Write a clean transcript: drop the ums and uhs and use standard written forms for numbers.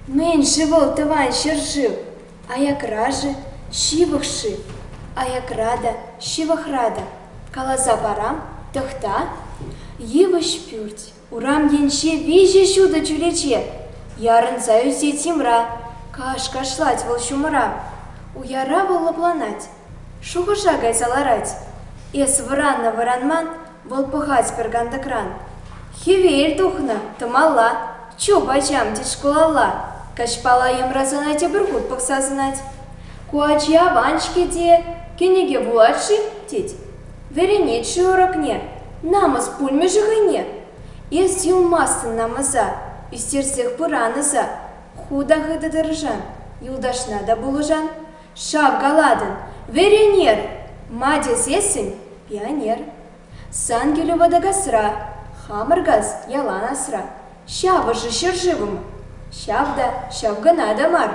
Мӗн-ши вӑл тӑван ҫӗршыв? Аякра-ши, ҫывӑх-ши? Аякра та, ҫывӑхра та. Каласа парам, тӑхта. Йывӑҫ пӳрт, урам енче виҫӗ ҫутӑ чӳрече. Ярӑнса ӳсет йӑмра, каш кашлать вӑл ҫумӑра. Уяра вӑл лӑпланать, шухӑша кайса ларать. Эс вӑраннӑ-вӑранман, вӑл пӑхать пӗр кантӑкран. Хӗвел тухнӑ, тӑмалла, чуп, ачам, тет шкулалла. Каҫпала йӑмра сана тепӗр хут пӑхса сӑнать. Ку ачи аван-ҫке те, кӗнеке вулать-ши, тет. Вӗренет-ши урокне, намӑс пулмӗ-ши хӑйне? Эс юлмастӑн намӑса, ӳстерсех пыран ӑса. Ху та хытӑ тӑрӑшан, юлташна та пулӑшан. Шав калатӑн, вӗренер, ма тесессӗн пионер. Сан килӳ вӑтакасра, хамӑр кас ялан асра. Ҫавӑ-ши ҫӗршывӑм? Ҫав та, ҫав кӑна та мар.